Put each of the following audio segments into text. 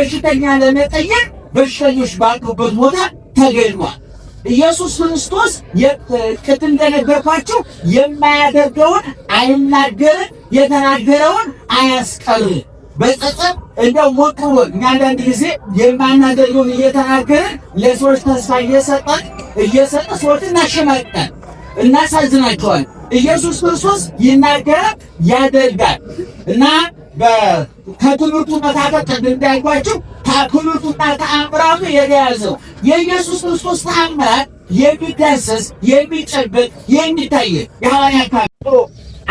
በሽተኛ ለመጠየቅ በሽተኞች ባሉበት ቦታ ተገኝቷል። ኢየሱስ ክርስቶስ ቅድም እንደነገርኳችሁ የማያደርገውን አይናገርም፣ የተናገረውን አያስቀርም። በጸጸት እንደው ሞክሮ እኛ አንዳንድ ጊዜ የማናደርገውን እየተናገርን ለሰዎች ተስፋ እየሰጠን እየሰጠን ሰዎችን እናሸማቅቃለን፣ እናሳዝናቸዋለን። ኢየሱስ ክርስቶስ ይናገራል፣ ያደርጋል እና ከትምህርቱ መካከል ቅድም እንዳልኳችሁ ትምህርቱና ተአምራቱ የተያዘው የኢየሱስ ክርስቶስ ተአምራት የሚዳሰስ፣ የሚጨበጥ፣ የሚታይ የሐዋርያት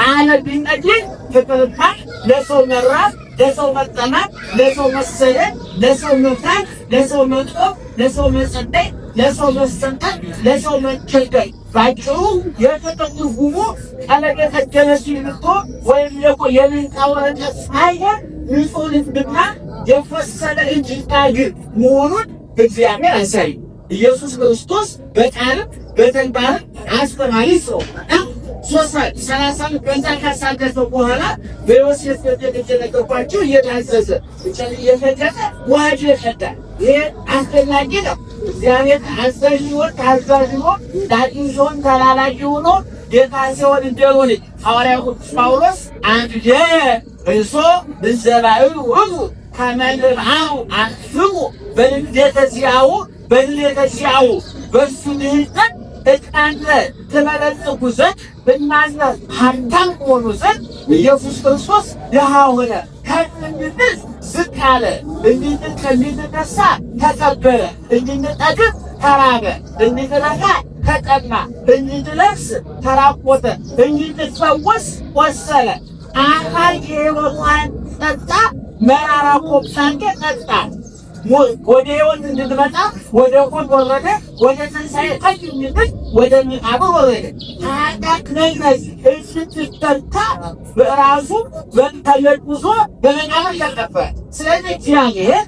ዓለም ቢነግር ፍቅርና ለሰው መራብ፣ ለሰው መጠማት፣ ለሰው መሰደድ፣ ለሰው መፍራት፣ ለሰው መጦም፣ ለሰው መጸለይ፣ ለሰው መሰንጠቅ፣ ለሰው መቸገር፣ ባጭሩ የፍቅር ትርጉሙ ቀለም የቀደመ ሲልቶ ወይም ደግሞ የምንጣ ወረቀት ሳይሆን ንጹሕ ልብና የፈሰለ እጅና እግር መሆኑን እግዚአብሔር አሳይ። ኢየሱስ ክርስቶስ በቃልም በተግባርም አስተማሪ ሰው 30 በዛ ካሳለፈ በኋላ በዮሴፍ ቤት እንደነገርኳችሁ እየታዘዘ እየፈለቀ ዋጅ የቀዳ ይሄ አስፈላጊ ነው። እግዚአብሔር አዛዥ ሲሆን ታዛዥ ሆኖ፣ ላኪ ሲሆን ተላላኪ ሆኖ፣ ጌታ ሲሆን እንደሆነ ሐዋርያው ቅዱስ ጳውሎስ አንድ እሶ ብዘባዩ ውእቱ ከመ ልብዓሁ አንስሙ በልደተ ዚአሁ በልደተ ዚአሁ በእሱ ድህነት እናንተ ትበለጽጉ ዘንድ እናንተ ሀብታም ትሆኑ ዘንድ ኢየሱስ ክርስቶስ ድሃ ሆነ። ከእንድንል ዝቅ አለ፣ እንድንነሳ ተቀበለ፣ እንድንጠግብ ተራበ፣ እንድንረካ ተጠማ፣ እንድንለብስ ተራቆተ፣ እንድንፈወስ ቆሰለ። አካል የሕይወት ጠጣ፣ መራራ ኮምጣጤ ጠጣ። ወደ ሕይወት እንድንመጣ ወደ ሞት ወረደ፣ ወደ ትንሣኤ ቀኝ እንድንል ወደ መቃብር ወረደ። ታላቅ መግነዝ እንድትተካ በራሱ ተለጥፎ በመቃብር ተቀበረ። ስለዚህ እግዚአብሔር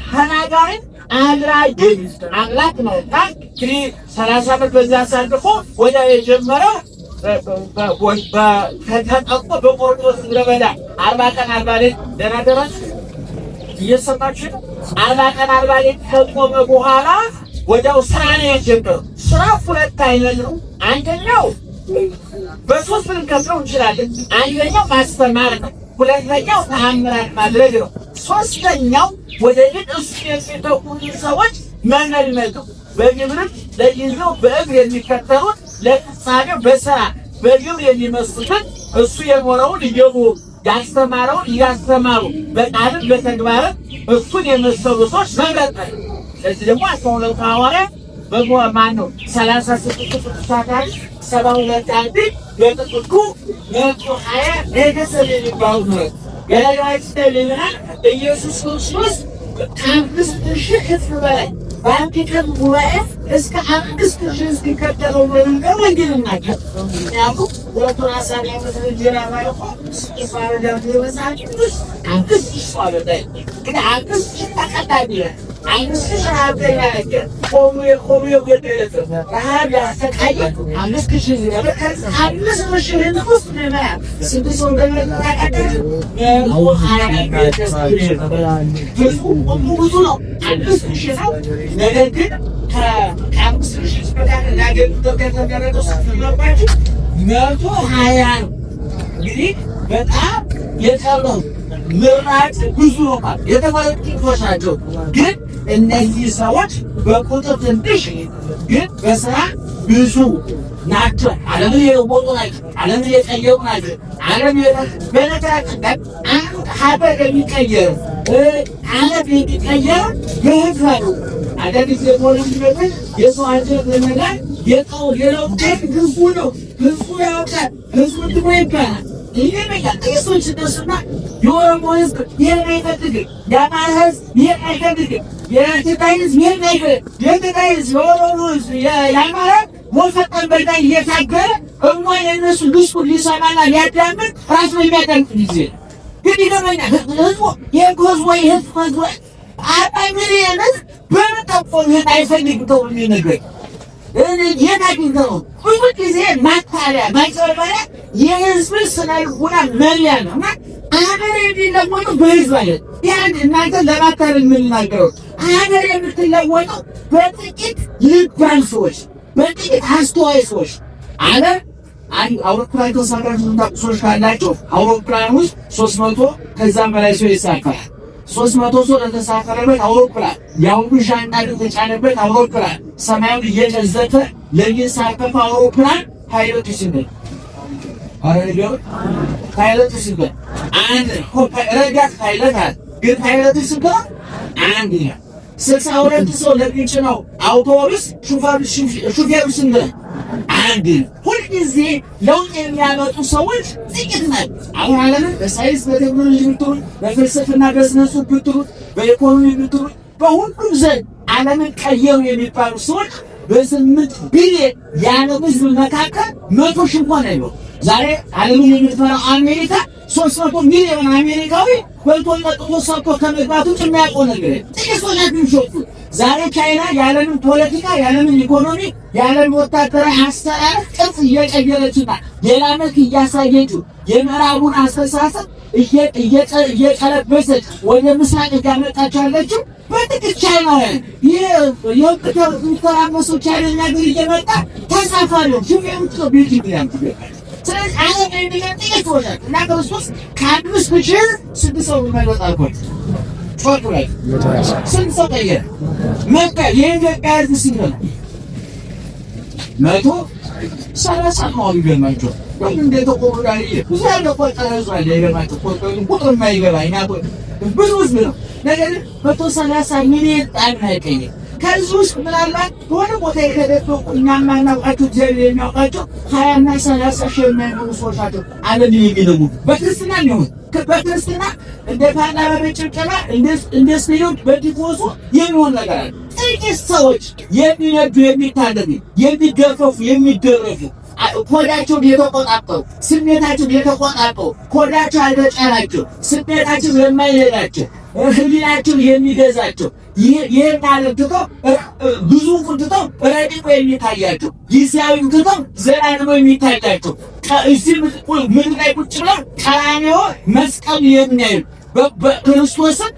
ተናጋሪም አድራጊም አምላክ ነውና እንግዲህ 30 ዓመት በዛ አሳልፎ ወደ የጀመረው ተጠምቆ በቆርጦስ ምድረ በዳ 40 ቀን 40 ሌሊት ደህና ደረሱ። እየሰማችሁ ነው። 40 ቀን 40 ሌሊት ከቆመ በኋላ ወዲያው ስራ ነው የጀመረው። ስራ ሁለት አይነት ነው። አንደኛው በሶስት ልንከፍለው እንችላለን። አንደኛው ማስተማር ነው። ሁለተኛው ተአምራት ማድረግ ነው። ሶስተኛው ወደፊት እሱ የሚተኩ ሰዎች መመልመል ነው። በግብርም ለጊዜው በእግር የሚከተሉት ለፍጻሜው በስራ በግብር የሚመስሉትን እሱ የኖረውን እየኖሩ፣ ያስተማረውን እያስተማሩ፣ በቃልም በተግባርም እሱን የመሰሉ ሰዎች መምረጥ ነው። ለዚህ ደግሞ 12ቱ ሐዋርያት ማን ነው 36ቱ ቅዱሳት፣ 72 አንድ፣ በጥቅሉ 120 ቤተሰብ የሚባሉት ነው። ገለጋችን ኢየሱስ ክርስቶስ ከ5,000 ሕዝብ በላይ በአንድ ቀን ጉባኤ እስከ 5,000 ሕዝብ ይከተለው በመንገር ወንጌል ናቸው። ምክንያቱም ሁለቱን ሀሳብ ያመስል እንጀራ ባይሆ ስድስት ማረዳት የመጽሐፍ ቅዱስ 5,000 ሰው አበላ። ግን 5,000 ተቀዳሚ፣ 5,000 ረሃብተኛ ነገር ቆሙ የቆሙ የጎደለ ረሃብ ያሰቃየ 5,000 ሕዝብ ነበር። 5,000 ሕዝብ ውስጥ ምዕመናን ስንት ሰው እንደመጣ 120 ህዝቡ ብዙ ነው። 5,000 ነው። ነገር ግን ከ5,000 ህዝብ መካከል ለአገልግሎት ከተመረጠው ስትመባችሁ 120 ነው። እንግዲህ በጣም የቀረው ምራጭ ብዙ ነው ማለት የተመረጡ ጥቂቶች ናቸው። ግን እነዚህ ሰዎች በቁጥር ትንሽ ግን በስራ ብዙ ናቸው። ዓለምን የለወጡ ናቸው። ዓለምን የቀየሩ ናቸው። ዓለም በነገራችን ላይ አንድ ሀገር የሚቀየር፣ ዓለም የሚቀየር በህዝብ ነው። አንዳንድ ጊዜ ሞለም የሰው አንጀት ለመዳን የጠው ሌላው ህዝቡ ነው። ህዝቡ ያውቃል። ህዝቡ ድሞ ይባላል። ይገርመኛል። ጥቂት ሰዎች ሲነሱና የኦሮሞ ህዝብ ይሄን አይፈልግም፣ የአማራ ህዝብ ይሄን አይፈልግም፣ የትግራይ ህዝብ ይሄን አይፈልግም። የትግራይ ህዝብ፣ የኦሮሞ ህዝብ፣ የአማራ ወፈጠን በላይ እየታገለ እንኳን የእነሱ ልስኩ ሊሰማና ሊያዳምጥ ራሱ የሚያዳምጥ ጊዜ ግን ይገርመኛል። ህዝቡ ይሄን ህዝቡ ህዝብ ህዝቡ 40 ሚሊዮን ህዝብ በምን ጠቆ ይሄን አይፈልግም ተብሎ የሚነግረኝ የት አግኝተው ነው? ብዙ ጊዜ ማታለያ ማጭበርበሪያ የህዝብን ስነ ልቦና መለያ ነው እና አገር የሚለወጠው በህዝብ አይደል። ያን እናንተ ለማታለል የምንናገረው አገር የምትለወጠው በጥቂት ልባም ሰዎች፣ በጥቂት አስተዋይ ሰዎች። ዓለም አንድ አውሮፕላን ተሳፋሪዎች የምታውቁ ሰዎች ካላቸው አውሮፕላን ውስጥ 300 ከዛም በላይ ሰው ይሳፈራል። 300 ሰው ለተሳፈረበት አውሮፕላን፣ የአሁኑ ሻንጣ ለተጫነበት አውሮፕላን፣ ሰማዩን እየቀዘፈ ለሚንሳፈፍ አውሮፕላን ፓይለቱ ስንት ነው? ፓይለቱ ስንት ነው? አንድ ረዳት ፓይለት አለ፣ ግን ፓይለቱ ስንት ነው? አንድ ነው። 62 ሰው ለሚጭነው አውቶቡስ ሹፌሩ ስንት ነው? አንድ ነው። ሁልጊዜ ለውጥ የሚያመጡ ሰዎች ጥቂት ናቸው። አሁን ዓለምን በሳይንስ በቴክኖሎጂ ብትሉት፣ በፍልስፍና በስነ ጽሑፍ ብትሉት፣ በኢኮኖሚ ብትሉት፣ በሁሉም ዘንድ ዓለምን ቀየሩ የሚባሉ ሰዎች በ8 ቢሊዮን የዓለም ሕዝብ መካከል 100,000 እንኳን አይሆን። ዛሬ ዓለምን የምትመራው አሜሪካ 300 ሚሊዮን አሜሪካዊ በልቶ ጠጥቶ ሰርቶ ከመግባት ውጭ የሚያውቀው ነገር የለም። ጥቂት ሰዎች ናቸው የሚሾፉት። ዛሬ ቻይና የዓለምን ፖለቲካ፣ የዓለምን ኢኮኖሚ፣ የዓለምን ወታደራዊ አሰራር ቅርጽ እየቀየረችና ሌላ መልክ እያሳየችው የምዕራቡን አስተሳሰብ እየቀለበሰች ወደ ምስራቅ እያመጣች ያለችው በጥቂት ቻይናውያን። ይህ የሚተራመሰው ቻይና ሀገር እየመጣ ተሳፋሪው ሹፌሮች ነው ቤጂንግ ያምጡ። ስለዚህ ዓለም የሚለን ጥቂት ሰዎች ናቸው እና ክርስቶስ ከ5,000 ስንት ሰው መለወጥ አልኳት? ጮክ ላይ ስንት ሰው ቀየረ? መጣ። የኢትዮጵያ ሕዝብ ስንት ነው? 130 ነው። ይገርማቸው እንደተቆሩ ጋር ብዙ ያለ ቆጠረ ህዝብ አለ። ይገርማቸው ቁጥር የማይገባ ብዙ ህዝብ ነው። ነገር ግን 130 ሚሊዮን ጣን አይቀይም። ከዚህ ውስጥ ምናልባት በሆነ ቦታ የተደበቁ እኛ የማናውቃቸው እግዚአብሔር የሚያውቃቸው 20ና 30 ሺህ የማይሆኑ ሰዎች ናቸው ዓለምን የሚለውጡ። በክርስትና የሚሆን በክርስትና እንደ ፓርላማ በጭብጨባ እንደ ስቴዲየም በቲፎዞ የሚሆን ነገር አለ። ጥቂት ሰዎች የሚነዱ፣ የሚታለሉ፣ የሚገፈፉ፣ የሚደረፉ፣ ሆዳቸውን የተቆጣጠሩ፣ ስሜታቸውን የተቆጣጠሩ፣ ሆዳቸው ያልተጫናቸው፣ ስሜታቸው የማይነዳቸው፣ ሕሊናቸው የሚገዛቸው፣ ይህን ዓለም ትተው ግዙፉን ትተው ረቂቁ የሚታያቸው፣ ጊዜያዊውን ትተው ዘላለሙ የሚታያቸው፣ እዚህ ምድር ላይ ቁጭ ብለው ቀራንዮ መስቀል የሚያዩ፣ ክርስቶስን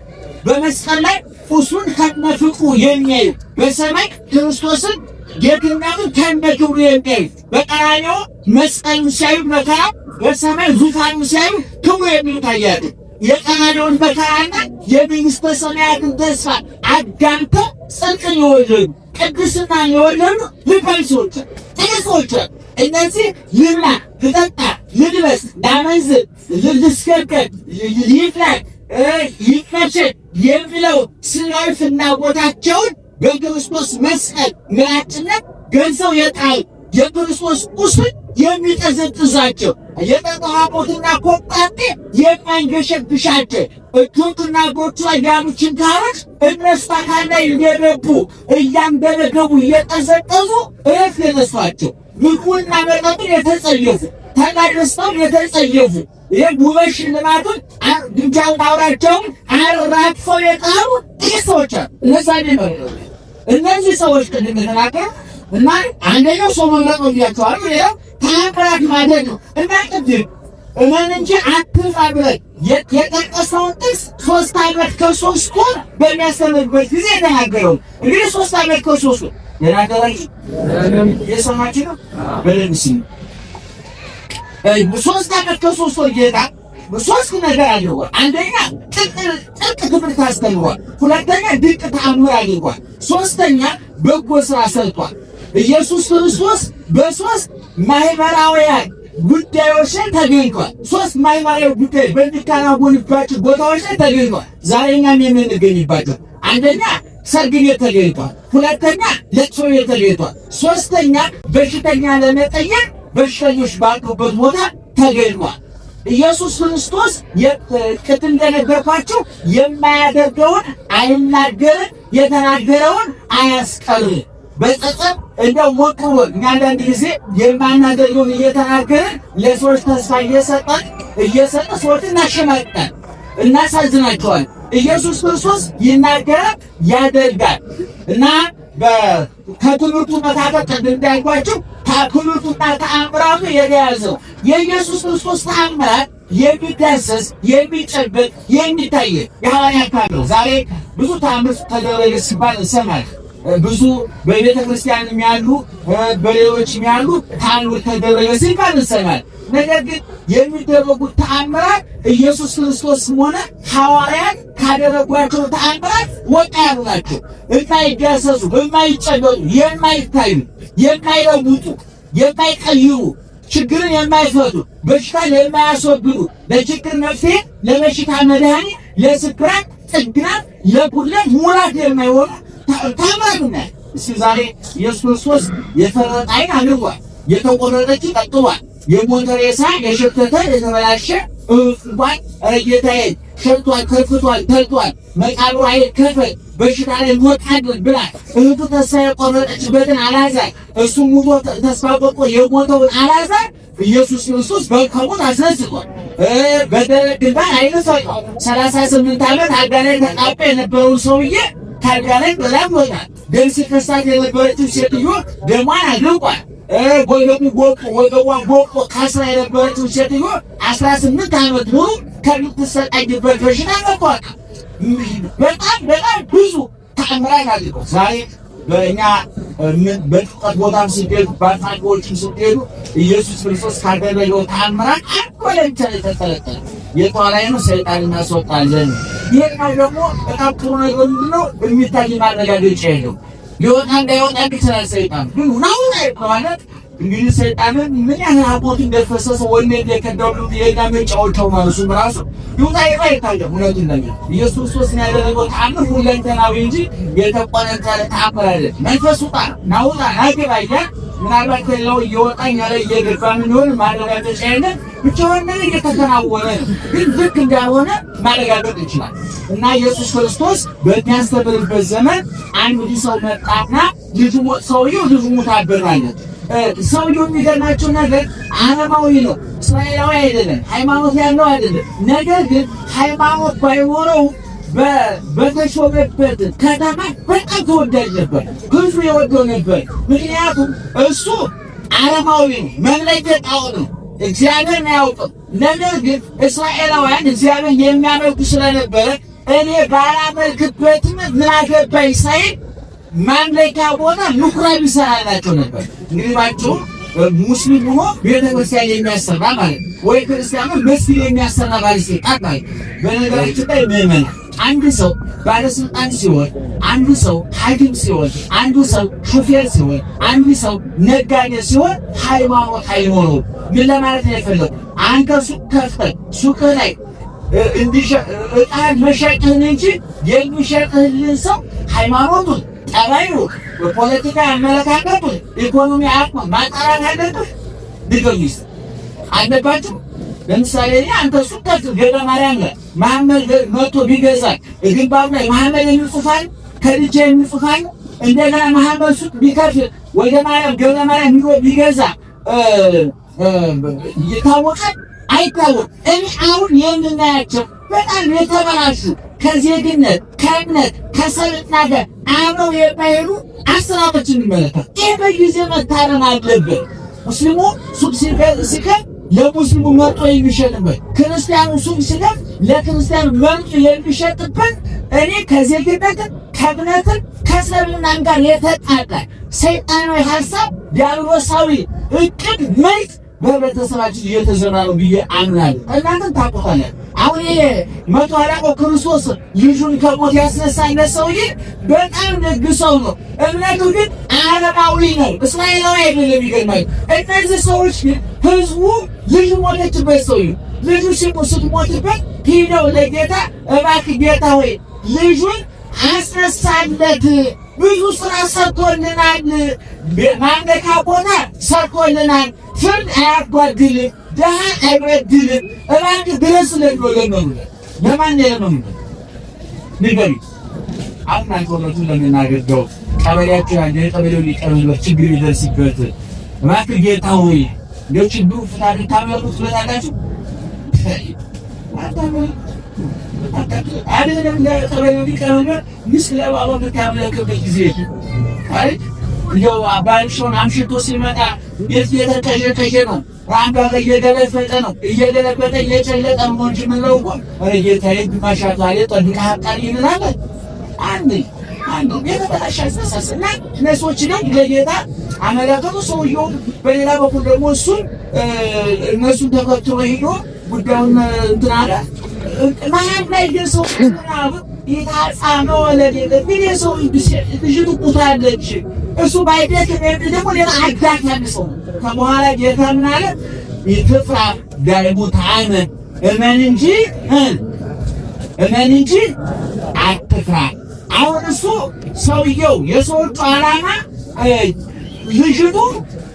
በመስቀል ላይ ቁስሉን ከነፍቅሩ የሚያዩ፣ በሰማይ ክርስቶስን ጌትነቱን ከነክብሩ የሚያዩ፣ በቀራንዮ መስቀሉን ሲያዩ መከራ፣ በሰማይ ዙፋኑን ሲያዩ ክብሩ የሚታያቸው፣ የቀራንዮን መከራና የመንግሥተ ሰማያትን ተስፋ አጋምተው ጽድቅን የወለዱ፣ ቅድስናን የወለዱ ልባም ሰዎች ጥቂት ሰዎች። እነዚህ ልብላ፣ ልጠጣ፣ ልልበስ፣ ላመንዝር፣ ልስገብገብ፣ ይፍላል ይመቸን የሚለው ስጋዊ ፍላጎታቸውን በክርስቶስ መስቀል ምላጭነት ገንዘው የጣሉ፣ የክርስቶስ ቁስል የሚጠዘጥዛቸው፣ የጠጠሐሞትና ኮምጣጤ የማንገሸግሻቸው፣ እጆቹና እግሮቹ ላይ ያሉ ችንካሮች እነሱ አካል ላይ እየገቡ እያንገበገቡ እየጠዘጠዙ እረፍት የነሷቸው፣ ምግቡንና መጠጡን የተጸየፉ፣ ተጋደስተውን የተጸየፉ፣ ይህ ውበት ሽልማቱን ግምጃውን አውራቸውን አራግፈው የጣሉ ጥቂት ሰዎች አሉ። እነዛ እነዚህ ሰዎች ቅድም እንደተናገሩ እና አንደኛው ሰው መምረጥ ነው ብያቸዋለሁ። ሌላው ተአምራት ማድረግ ነው እና ቅድም እመን እንጂ አትፍራ ብለን የጠቀሰውን ጥቅስ 3 ዓመት ከ3 ወር በሚያስተምርበት ጊዜ የተናገረው። እንግዲህ 3 ዓመት ከ3 ወር የናገራችሁ እየሰማችሁ ነው። በደንብ ስሙ። 3 ዓመት ከ3 ወር ጌታ ሶስት ነገር አድርጓል። አንደኛ ጥልቅ ትምህርት አስተምሯል። ሁለተኛ ድንቅ ተአምር አድርጓል። ሶስተኛ በጎ ስራ ሰርቷል። ኢየሱስ ክርስቶስ በሶስት ማህበራውያን ጉዳዮች ላይ ተገኝቷል። ሶስት ማህበራዊ ጉዳይ በሚከናወንባቸው ቦታዎች ላይ ተገኝቷል። ዛሬ እኛም የምንገኝባቸው አንደኛ ሰርግ ቤት ተገኝቷል። ሁለተኛ ለቅሶ ቤት ተገኝቷል። ሶስተኛ በሽተኛ ለመጠየቅ በሽተኞች ባሉበት ቦታ ተገኝቷል። ኢየሱስ ክርስቶስ ቅድም እንደነገርኳችሁ የማያደርገውን አይናገርም፣ የተናገረውን አያስቀርም። በጸጸት እንደው ሞክሮ እኛ አንዳንድ ጊዜ የማናደርገውን እየተናገርን ለሰዎች ተስፋ እየሰጠን እየሰጠ ሰዎችን እናሸማቅቃል፣ እናሳዝናቸዋል። ኢየሱስ ክርስቶስ ይናገራል፣ ያደርጋል እና ከትምህርቱ መካከል ቅድም እንዳልኳችሁ ትምህርቱና ተአምራቱ የተያዘው የኢየሱስ ክርስቶስ ተአምራት የሚዳሰስ፣ የሚጨበጥ፣ የሚታይ የሐዋርያት ታምር። ዛሬ ብዙ ታምር ተደረገ ሲባል እንሰማለን። ብዙ በቤተ ክርስቲያንም ያሉ በሌሎችም ያሉ ተአምር ተደረገ ሲባል እንሰማለን። ነገር ግን የሚደረጉት ተአምራት ኢየሱስ ክርስቶስም ሆነ ሐዋርያት ካደረጓቸው ተአምራት ወጣ ያሉ ናቸው። የማይዳሰሱ፣ የማይጨበጡ፣ የማይታዩ፣ የማይለውጡ፣ የማይቀይሩ፣ ችግርን የማይፈቱ፣ በሽታን የማያስወግዱ፣ ለችግር መፍትሄ፣ ለበሽታ መድኃኒት፣ ለስብራት ጥግናት፣ ለጉድለት ሙላት የማይሆኑ ተአምራት እናያለን። እስኪ ዛሬ ኢየሱስ ክርስቶስ የፈረጠ ዓይን አድርጓል። የተቆረጠች ቀጥሏል። የሞተ ሬሳ የሸተተ የተበላሸ እንኳን ኧረ ጌታዬ ሸቷል፣ ከፍቷል፣ ተልቷል፣ መቃብሩ አይከፈት፣ በሽታ ላይ እንወጣለን ብላ እህቱ ተስፋ የቆረጠችበትን አልዓዛር እሱ ሙቶ ተስፋ ቆርጦ የሞተውን አልዓዛር ኢየሱስ ክርስቶስ ከሞት አስነስቷል። በደረቅ ግንባር ዓይን ሰጥቷል። 38 ዓመት አልጋ ላይ ተጣብቆ የነበረውን ሰውዬ ከአልጋ ላይ ገላግሎታል። ደም ሲፈሳት የነበረችው ሴትዮ ደሟን አድርቋል። ወገቡ ጎብጦ ወገቧን ጎብጦ ካስራ የነበረችው ሴትዮ 18 ዓመት ሙሉ ከምትሰቃይበት በሽታ መጥቷል። በጣም በጣም ብዙ ተአምራት አድርገው ዛሬ በእኛ በጥምቀት ቦታም ስትሄዱ በአድናቂዎችም ስትሄዱ ኢየሱስ ክርስቶስ ካደረገው ተአምራት አንዱ ላይ ብቻ ነው የተንጠለጠለ። የተዋላይ ነው ሰይጣን እናስወጣለን። ይሄኛው ደግሞ በጣም ጥሩ ነገር ምንድነው? የሚታይ ማረጋገጫ የለው። ሊወጣ እንዳይወጣ ይችላል። ሰይጣን ግን ናውና ማለት እንግዲህ ሰይጣንን ምን ያህል አቦት እንደፈሰሰ ወኔ እንደከዳው የኛ መጫወቻው ማለት እሱም ራሱ ይውጣ ይውጣ ይታያል። እውነቱን ነገር ኢየሱስ ክርስቶስ ያደረገው ተአምር ሁለንተናዊ እንጂ የተቆነጠረ ተአምር አይደለም። መንፈስ ውጣ ናውጣ ናግባ እያለ ምናልባት ከሌላው እየወጣ እኛ ላይ እየገባ ምን ማረጋገጫ የለም። ብቻውን ነገር እየተከናወነ ነው፣ ግን ልክ እንዳልሆነ ማረጋገጥ ይችላል። እና ኢየሱስ ክርስቶስ በሚያስተምርበት ዘመን አንድ ሰው መጣና ልጁ ሰውየው ልጁ ሙታብናለች። ሰውየው የሚገርማቸው ነገር አረማዊ ነው፣ እስራኤላዊ አይደለም፣ ሃይማኖት ያለው አይደለም። ነገር ግን ሃይማኖት ባይኖረው በተሾመበት ከተማ በጣም ተወዳጅ ነበር፣ ህዝቡ የወደው ነበር። ምክንያቱም እሱ አረማዊ ነው፣ መምለኪ ጣዖት ነው፣ እግዚአብሔርን አያውቅም። ነገር ግን እስራኤላውያን እግዚአብሔር የሚያመልኩ ስለነበረ እኔ ባላመልክበትም ምን አገባኝ ሳይል ማምለኪያ ቦታ ምኩራብ ይሰራላቸው ነበር። እንግዲህ ባጭሩ ሙስሊም ሆኖ ቤተክርስቲያን የሚያሰራ ማለት ወይ ክርስቲያኑ መስጊድ የሚያሰራ ባለስልጣን ማለት። በነገራችን ላይ ምዕመናን፣ አንድ ሰው ባለስልጣን ሲሆን፣ አንዱ ሰው ሐኪም ሲሆን፣ አንዱ ሰው ሹፌር ሲሆን፣ አንዱ ሰው ነጋዴ ሲሆን ሃይማኖት አይኖረውም። ምን ለማለት ነው የፈለጉ? አንተ ሱቅ ከፍተህ ሱቅህ ላይ ዕጣን መሸጥህን እንጂ የሚሸጥህልን ሰው ሃይማኖቱን፣ ጠባዩ፣ በፖለቲካ አመለካከቱን፣ ኢኮኖሚ አቅሙ ማጣራት አለብህ። ንገሩኝ አለባችሁ። ለምሳሌ እኔ አንተ ሱቅ ከፍተህ ገብረ ማርያም ላይ መሐመድ መጥቶ ቢገዛ ግንባሩ ላይ መሐመድ የሚል ጽሑፍ አለ፣ ከልጄ የሚል ጽሑፍ አለ። እንደገና መሐመድ ሱቅ ቢከፍት ወደ ማርያም ገብረ ማርያም ሂዶ ቢገዛ ይታወቃል አይታወቅም? እኔ አሁን የምናያቸው በጣም የተበላሹ ከዜግነት፣ ከእምነት፣ ከሰብዕና ጋር አብረው የማይሄዱ አሰራሮች እንመለከት። ይህ በጊዜ መታረም አለበት። ሙስሊሙ ሱቅ ሲከፍት ለሙስሊሙ መርጦ የሚሸጥበት፣ ክርስቲያኑ ሱቅ ሲከፍት ለክርስቲያኑ መርጦ የሚሸጥበት እኔ ከዜግነትም ከእምነትም ከሰብዕናም ጋር የተጣላ ሰይጣናዊ ሀሳብ፣ ዲያብሎሳዊ እቅድ መልክ በህብረተሰባችን እየተዘራ ነው ብዬ አምናለሁ። እናንተም ታውቁታላችሁ። አሁን ይሄ መቶ አለቃው ክርስቶስ ልጁን ከሞት ያስነሳለት ሰውዬ በጣም ደግ ሰው ነው። እምነቱ ግን አረማዊ ነው፣ እስራኤላዊ አይደለም። ይገርማል። እነዚህ ሰዎች ግን ህዝቡ ልጁ ሞተችበት፣ ሰውዬው ልጁ ስትሞትበት ሂደው ለጌታ እባክህ ጌታ ሆይ ልጁን አስነሳለት፣ ብዙ ስራ ሰርቶልናል፣ ማምለኪያ ቦታ ሰርቶልናል፣ ፍርድ አያጓድልም፣ ድሃ አይበድልም፣ እባክህ ድረስልን ብሎ ለመኑለት። ለማን ነው የለመኑለት? ንገሩኝ። አሁን አንተ እውነቱን ለመናገር እንደው ቀበሌያችሁ ያለ የቀበሌው ሊቀመንበር ችግር ቢደርስበት እባክህ ጌታ ሆይ እንደው ችግሩ ፍታ ታመጡት ትላላችሁ? አይደለም ለቀበሌው ሊቀመንበር ምስለ እባብ የምታመልክበት ጊዜ አይደል? እንደው ባልሽውን አምሽቶ ሲመጣ ቤት የተቀዠቀዠ ነው። አንዷ ጋር እየገለበጠ ነው እየገለበጠ እየጨለጠ ነው እንጂ የምንለው እኮ ኧረ ጌታዬ ግማሽ አካሌ ጠብቀህ አብቃኝ እንላለን። አንድ አንድ የተበላሸ አስተሳሰብ እና እነዚህ ደግሞ ለጌታ አመለከቱ። ሰውየውም በሌላ በኩል ደግሞ እሱን እነሱን ተከትሎ ሄዶ ጉዳዩን እንትን አለ። መሀል ላይ ግን ሰው የታጻመ ወለድ ግን የሰው ልጅቱ ቁታለች። እሱ ባይደክም ደግሞ ሌላ አጋት ያለ ሰው ከበኋላ ጌታ ምን አለ? ኢትፍራ ዳይሙ ታመን እመን እንጂ እመን እንጂ አትፍራ። አሁን እሱ ሰውየው የሰዎቹ ዓላማ ልጅቱ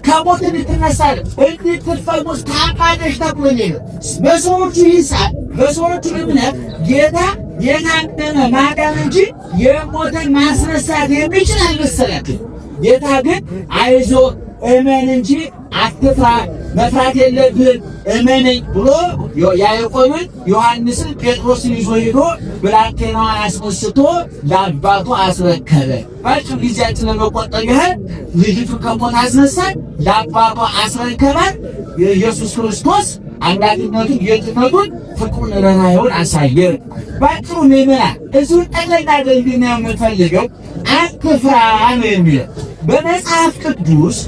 ከሞት እንድትነሳ እንድትፈወስ ታውቃለች ተብሎ ነው። በሰዎቹ ሂሳብ በሰዎቹ እምነት ጌታ የታመመ ማዳን እንጂ የሞተን ማስነሳት የሚችል አልመሰላትም። ጌታ ግን አይዞ እመን እንጂ አትፍራ፣ መፍራት የለብህም እመነኝ ብሎ ያዕቆብን፣ ዮሐንስን፣ ጴጥሮስን ይዞ ሄዶ ብላቴናዋን አስነስቶ ለአባቱ አስረከበ። ባጭሩ ጊዜያችን ለመቆጠብ ያህል ልጅቱን ከሞት አስነሳት፣ ለአባቱ አስረከባት። የኢየሱስ ክርስቶስ አምላክነቱን ጌትነቱን ፍቅሩን ርኅራኄውን አሳየ። ባጭሩ ምዕመናን እዚሁን ጠቅለል አድርገን የምንፈልገው አትፍራ ነው የሚለው በመጽሐፍ ቅዱስ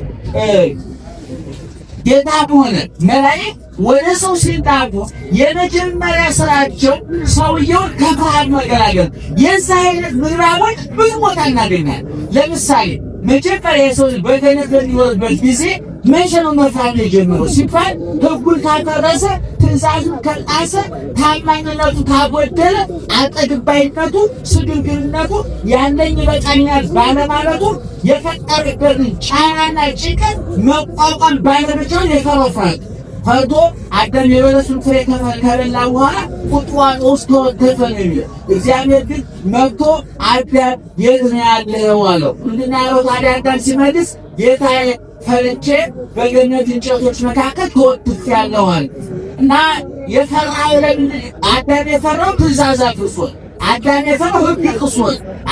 ጌታ በሆነ መላእክት ወደ ሰው ሲጣጉ የመጀመሪያ ስራቸው ሰውየውን ከፍርሃት መገላገል። የዛ አይነት ምንባቦች ብዙ ቦታ እናገኛለን። ለምሳሌ መጀመሪያ የሰው ልጅ በገነት በሚኖርበት ጊዜ መቼ ነው መፍራት የጀመረው ሲባል ሕጉን ካፈረሰ፣ ትእዛዙን ከጣሰ፣ ታማኝነቱ ካጎደለ፣ አጠግባይነቱ፣ ስግብግብነቱ፣ ያለኝ ይበቃኛል ባለማለቱ የፈጠረበትን ጫናና ጭንቀት መቋቋም ባለመቻሉ የፈራው ፍርሃት ፈርቶ አዳም የበለሱን ፍሬ ከበላ በኋላ ቁጥቋጦ ውስጥ ተወተፈ ነው የሚለው። እግዚአብሔር ግን መጥቶ አዳም የት ነው ያለኸው አለው። ምንድን ነው ያለው ታዲያ? አዳም ሲመልስ ጌታዬ ፈርቼ በገነት እንጨቶች መካከል ተወትፌአለሁ አለ። እና የፈራው ለምን? አዳም የፈራው ትእዛዝ አፍርሶ፣ አዳም የፈራው ሕግ ጥሶ፣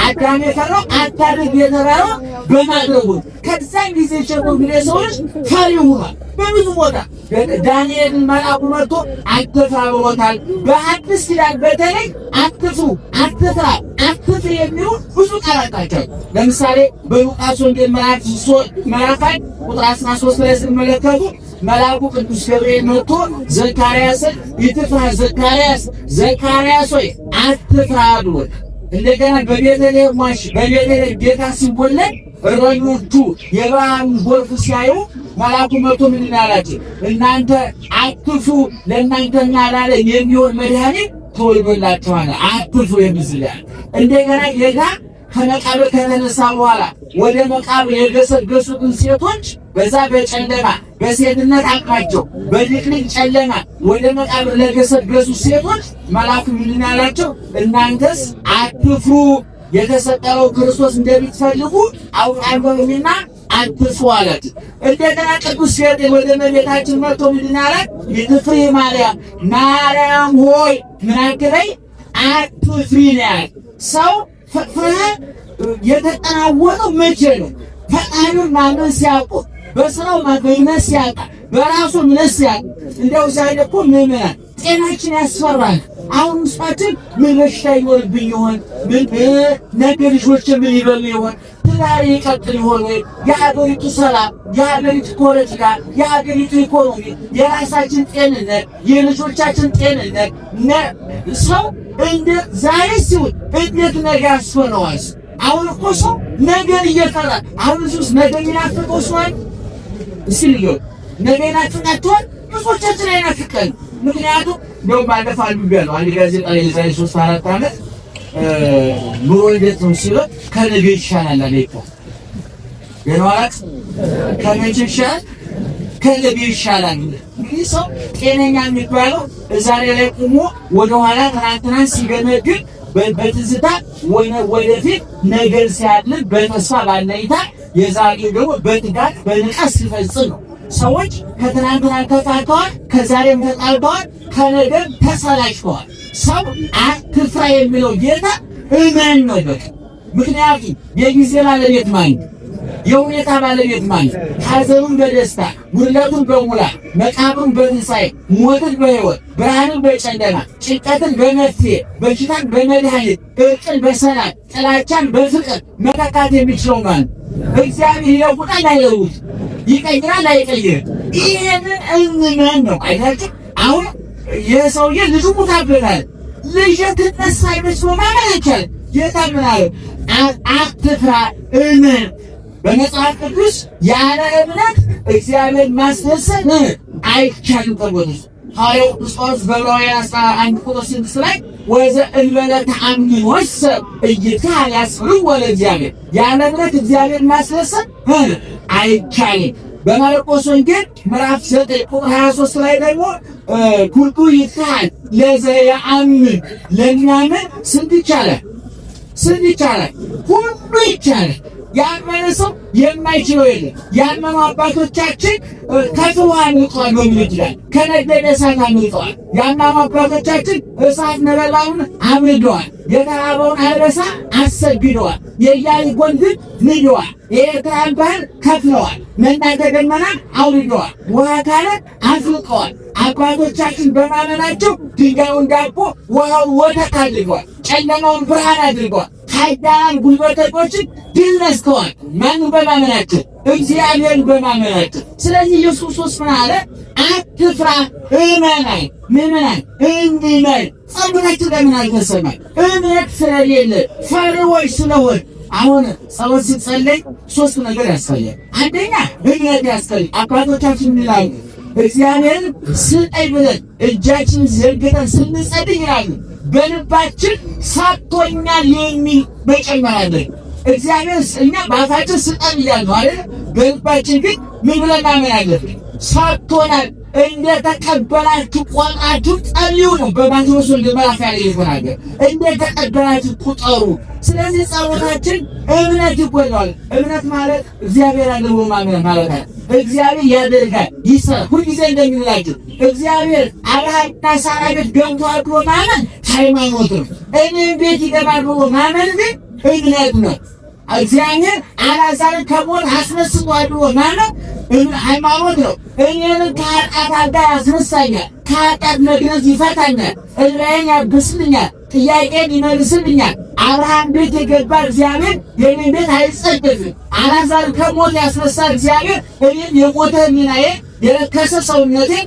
አዳም የፈራው አታድርግ የተባለው በማድረጉ። ከዛን ጊዜ ጀምሮ እንግዲህ የሰው ልጅ ፈሪ ሆኗል። በብዙ ቦታ ዳንኤልን መልአኩ መጥቶ አትፍራ ብሎታል። በአዲስ ኪዳን በተለይ አትፍሩ፣ አትፍራ፣ አትፍሪ የሚሉ ብዙ ቃላት ናቸው። ለምሳሌ በሉቃስ ወንጌል ምዕራፍ 1 ቁጥር 13 ላይ ስትመለከቱ መልአኩ ቅዱስ ገብርኤል መጥቶ ዘካርያስን ኢትፍራ ዘካርያስ፣ ዘካርያስ ሆይ አትፍራ ብሎት። እንደገና በቤተልሔም ዋሽ በቤተልሔም ጌታ ሲወለድ እረኞቹ የብርሃኑን ጎርፍ ሲያዩ መልአኩ መጥቶ ምንድን አላቸው? እናንተ አትፍሩ፣ ለእናንተና ለዓለም የሚሆን መድኃኒት ተወልዶላችኋል፣ አትፍሩ የሚል። እንደገና ጌታ ከመቃብር ከተነሳ በኋላ ወደ መቃብር የገሰገሱትን ሴቶች በዛ በጨለማ በሴትነት አቅማቸው በድቅድቅ ጨለማ ወደ መቃብር ለገሰገሱ ሴቶች መልአኩ ምንድን አላቸው? እናንተስ አትፍሩ፣ የተሰቀለው ክርስቶስ እንደምትፈልጉ አውቃለሁና አትፍሩ አላት። እንደገና ቅዱስ ገብርኤል ወደ እመቤታችን መጥቶ ምንድን አላት? ኢትፍሪ ማርያም፣ ማርያም ሆይ ምን አትበይ፣ አትፍሪ ነው ያላት። ሰው ፍርሃት የተጠናወጠው መቼ ነው? ፈጣሪውን ማመን ሲያውቁ፣ በስራው ማመን ሲያጣ፣ በራሱ እምነት ሲያጣ። እንዲያው ዛሬ እኮ ምዕመናን ጤናችን ያስፈራል። አሁን ውስጣችን ምን በሽታ ይኖርብኝ ይሆን? ምን ነገ ልጆች ምን ይበሉ ይሆን? ትዳር ይቀጥል ይሆን ወይ? የሀገሪቱ ሰላም፣ የሀገሪቱ ፖለቲካ፣ የሀገሪቱ ኢኮኖሚ፣ የራሳችን ጤንነት፣ የልጆቻችን ጤንነት ሰው እንዴት ዛሬ ሲውል እንዴት ነገ ያስፈራዋል? አሁን እኮ ሰው ነገን እየፈራ አሁን እዚህ ውስጥ ነገ የሚናፍቀው ሰው አለ? እስኪ ንገሩ፣ ነገ ይናፍቃችኋል? ብዙዎቻችን አይናፍቀን። ምክንያቱም እንደውም ባለፈው አንብቤያለሁ አንድ ጋዜጣ ላይ የዛሬ 3-4 ዓመት ኑሮ እንዴት ነው ሲለው ከነገ ይሻላል አለ እኮ። የነዋላት ከመቼ ይሻላል? ከነገ ይሻላል። እንግዲህ ሰው ጤነኛ የሚባለው ዛሬ ላይ ቆሞ ወደኋላ ትናንትናን ሲገመግም በትዝታ ወደፊት ነገር ሲያልም በተስፋ ባለኝታ የዛሬው ደግሞ በትጋት በንቃት ሲፈጽም ነው። ሰዎች ከትናንትና ተጣልተዋል፣ ከዛሬም ተጣልተዋል፣ ከነገም ተሰላችተዋል። ሰው አትፍራ የሚለው ጌታ እመን ነው በቃ። ምክንያቱም የጊዜ ባለቤት ማን ነው? የሁኔታ ባለቤት ማን ነው? ሐዘኑን በደስታ፣ ጉድለቱን በሙላት፣ መቃብሩን በትንሣኤ፣ ሞትን በሕይወት፣ ብርሃንን በጨለማ፣ ጭንቀትን በመፍትሄ፣ በሽታን በመድኃኒት፣ እርቅን በሰላም፣ ጥላቻን በፍቅር መተካት የሚችለው ማን ነው? እግዚአብሔር ይለውጣል አይለውጥ? ይቀይራል አይቀይርም? ይሄንን እመን ነው። አይታችሁ አሁን የሰውዬ ልጁ ሙታበታል። ልጅ ትነሳ ይመስሎ ማመን አይቻልም። ጌታ ምን አለ? አትፍራ እመን። በመጽሐፍ ቅዱስ ያለ እምነት እግዚአብሔር ማስደሰት አይቻልም ተብሎ ሐዋርያው ቅዱስ ጳውሎስ በዕብራውያን 11 ቁጥር 6 ላይ ወዘእንበለ ተአምኖሰ ኢይትከሀል ያስፍርዎ ለእግዚአብሔር፣ ያለ እምነት እግዚአብሔር ማስደሰት አይቻልም። በማርቆስ ወንጌል ምዕራፍ 9 ቁጥር 23 ላይ ደግሞ ኩሉ ይትከሀል ለዘየአምን፣ ለሚያምን ስንት ይቻላል? ስንት ይቻላል? ሁሉ ይቻላል። ያመነ ሰው የማይችለው የለም። ያመኑ አባቶቻችን ከፍል ውሃ አምልጠዋል በሚል ይችላል። ከነደደ እሳት አምልጠዋል። ያመኑ አባቶቻችን እሳት ነበልባሉን አምልደዋል። የተራበውን አንበሳ አሰግደዋል። የኢያሪኮን ግንብ ንደዋል። የኤርትራን ባህር ከፍለዋል። መና ከደመና አውርደዋል። ውሃ ካለት አፍልቀዋል። አባቶቻችን በማመናቸው ድንጋዩን ዳቦ፣ ውሃውን ወተት አድርገዋል። ጨለማውን ብርሃን አድርገዋል። ኃያላን ጉልበተኞችን ድል ነስተዋል። ማንን በማመናቸው? እግዚአብሔርን በማመናቸው። ስለዚህ ኢየሱስ ክርስቶስ ምን አለ? አትፍራ፣ እመን። ምእመናን እንመን። ጸሎታችን ለምን አልተሰማም? እምነት ስለሌለ ፈሪዎች ስለሆን። አሁን ጸሎት ሲጸለይ ሶስት ነገር ያስፈልጋል። አንደኛ እምነት ያስፈልጋል። አባቶቻችን ይላሉ እግዚአብሔርን ስጠኝ ብለን እጃችን ዘርግተን ስንጸልይ ይላሉ በልባችን ሰጥቶኛል የሚል መጨመር አለን። እግዚአብሔር እኛ በአፋችን ስጠን እያልን ነው አይደል? በልባችን ግን ምን ብለን ማመን አለብን? ሰጥቶናል። እንደተቀበላችሁ ቆጥራችሁ ጸልዩ ነው በማቴዎስ ወንጌል ምዕራፍ ላይ የተናገረ። እንደተቀበላችሁ ቁጠሩ። ስለዚህ ጸሎታችን እምነት ይጎድለዋል። እምነት ማለት እግዚአብሔር አለ ብሎ ማመን ማለት ነው። እግዚአብሔር ያደርጋል፣ ይሰራል። ሁልጊዜ እንደሚላችሁ እግዚአብሔር አብርሃምና ሳራ ቤት ገብቷል ብሎ ማመን ሃይማኖት ነው። እኔም ቤት ይገባል ብሎ ማመን ግን እምነት ነው። እግዚአብሔር አልዓዛርን ከሞት አስነስቷል ብሎ ማመን ሃይማኖት ነው። እኔንም ከኃጢአት አልጋ ያስነሳኛል፣ ከኃጢአት መግነዝ ይፈታኛል፣ እንባዬን ያብስልኛል፣ ጥያቄን ይመልስልኛል። አብርሃም ቤት የገባ እግዚአብሔር የኔን ቤት አይጸደፍም። አልዓዛርን ከሞት ያስነሳ እግዚአብሔር እኔም የሞተ ሕሊናዬ፣ የረከሰ ሰውነቴን፣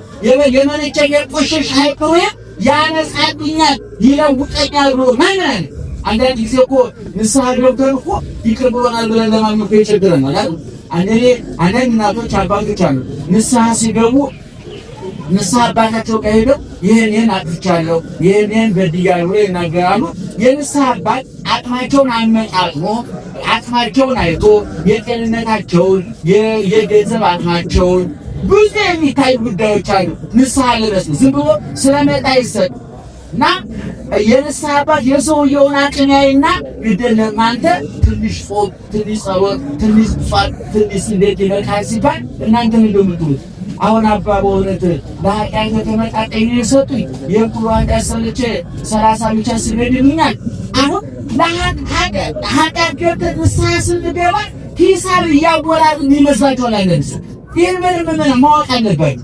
የመነጨ የቆሸሸ አይምሮዬን ያነጻልኛል፣ ይለውጠኛል ብሎ ማመን። አንዳንድ ጊዜ እኮ ንስሐ ገብተን እኮ ይቅር ብሎናል ብለን ለማመን እኮ ይቸግረናል አይደል? አንዳንድ እናቶች አባቶች አሉ ንስሐ ሲገቡ ንስሐ አባታቸው ጋር ሄደው ይህን ይህን አጥፍቻለሁ፣ ይህን ይህን በድያለሁ ብለው ይናገራሉ። የንስሐ አባት አቅማቸውን አመጣጥኖ አቅማቸውን አይቶ የጤንነታቸውን፣ የገንዘብ አቅማቸውን ብዙ የሚታዩ ጉዳዮች አሉ። ንስሐ ልበስ ዝም ብሎ ስለመጣ ይሰጥ እና የንስሐ አባት የሰውየውን አቅም ያይና ግደለም አንተ ትንሽ ጾም፣ ትንሽ ጸሎት፣ ትንሽ ጿል፣ ትንሽ እንዴት ይበቃል ሲባል እናንተ ምን እንደምትሉት? አሁን አባ በእውነት ለኃጢአት ተመጣጣኝ ነው የሰጡኝ፣ የኩሉ ኃጢአት ሰርቼ 30 ብቻ ስገድ ይሉኛል። አሁን ለኃጢአት ገብተን ንስሐ ስንገባ ሂሳብ እያወራርን ይመስላችኋል። አንዳንድ ሰው ይህን ምንም ምን ማወቅ አለባችሁ።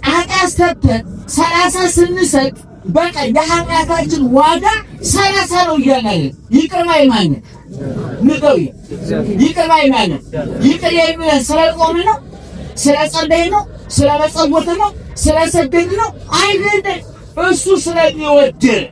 ኃጢአት ሰርተን 30 ስንሰጥ በቃ የኃጢአታችን ዋጋ 30 ነው እያልን ይቅር ባይ ማን ንገሩ? ይቅር ባይ ማን? ይቅር የሚለን ስለ ቆምን ነው? ስለ ጸለይን ነው? ስለ መጸወትን ነው? ስለ ሰገድን ነው? አይደለም። እሱ ስለሚወድን